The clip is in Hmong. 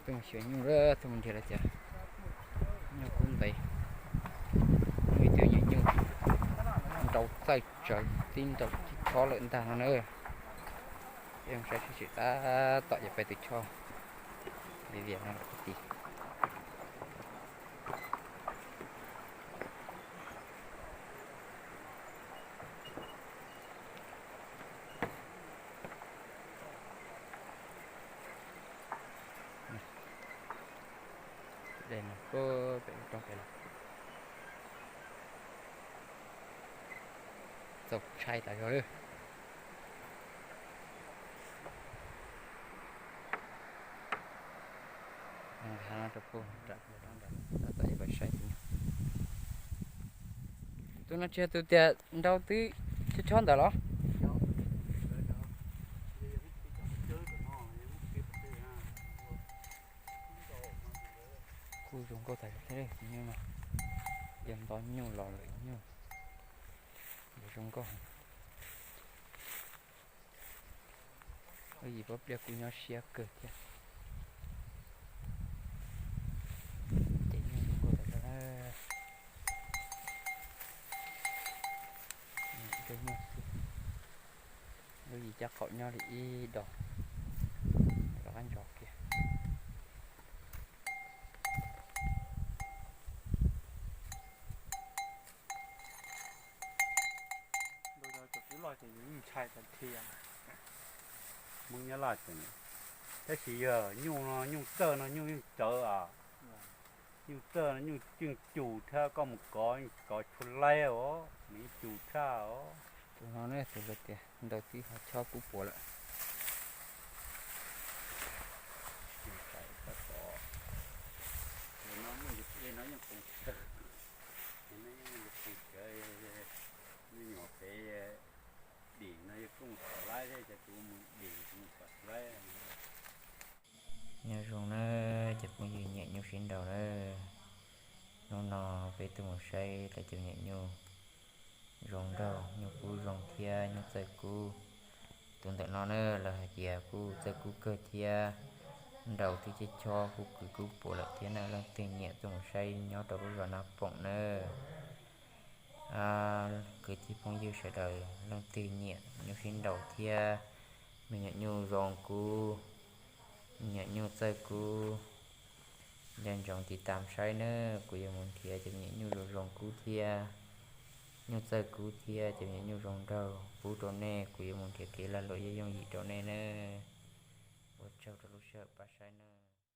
Tuaj mus xyuas nyuj lawm, tuaj mus nrhiav lawm tias nyuj kub ntev. Muaj ib tug nyuam nyuj nrau txaij tsawv tib nrau tib chob lawm ntag no na. Peb mus saib seb tseem tab tom yuav peb tus choj viv vias no lawm puag tid. Dej no puag pem lub roob pem los txaus ntshai tas zog li. Nkag no rau puag nram ntawm no ntag, tab tom yuav pais saib tus nyuj. Tus no tsis yog tus tias nrau tib chob chob ntawd los? Kuj zoo nkauj tas zog thiab tus nyuj no, yog nto nyuj los lwm nyuj, zoo nkauj. Lub yim pob pliaj kuj nyob siab kawg thiab. Ces nyuj zoo nkauj tas zog na. Ib rab nyuj xwb, lub yim caj qaum nyob li ib do, rov qab ntsos kiag. Cov kub loj ces yus ntshai tas dhia. Hmoob Nyab Laj tias, tab sis yog nyuj no nyuj txawj no nyuj yeej cawv as. Nyuj txawj no nyuj yeej cus thiab, koj mus kov yeej kov tshua laib os, nws yeej cus tshaj os. Tus no ne tus lawv tias ntaus tib qho chob kub puas lawm. Tus no muaj yus plig no yeej poob cawv, tus no yeej poob cawv, me nyuam pem dim no yog koj mus tom laib thiab, ces kuv mus dim kuv mus tom laib. Nyob zoo na cov phooj ywg nyiam nyuj sib nraus na, hnub no peb tuaj mus saib lawv cov me nyuam nyuj zoo nraug, nyuj kub zoo thiab nyuj txawj kub. Tus ntawm no na lawv hais tias kuj txawj kub kawg thiab, nraus twb ceg chob kub kwv kub puas lawm thiab na. Leej twg nyiam tuaj mus saib nyob rau lub zos Nab Poom na. Kwv tij phooj ywg sawv daws leej twg nyiam nyuj sib nraus thiab me nyuam nyuj zoo kub, me nyuam nyuj txawj kub, nco ntsoov tiv tam saib nawb. Kuv yuav mus nrhiav cov me nyuam nyuj zoo zoo kub thiab nyuj txawj kub thiab cov me nyuam nyuj zoo nraug pub rau nej. Kuv yuav mus nrhiav kev lag luam yooj yooj yim rau nej nawb. Ua tsaug rau lub sij hawm pab saib nawb.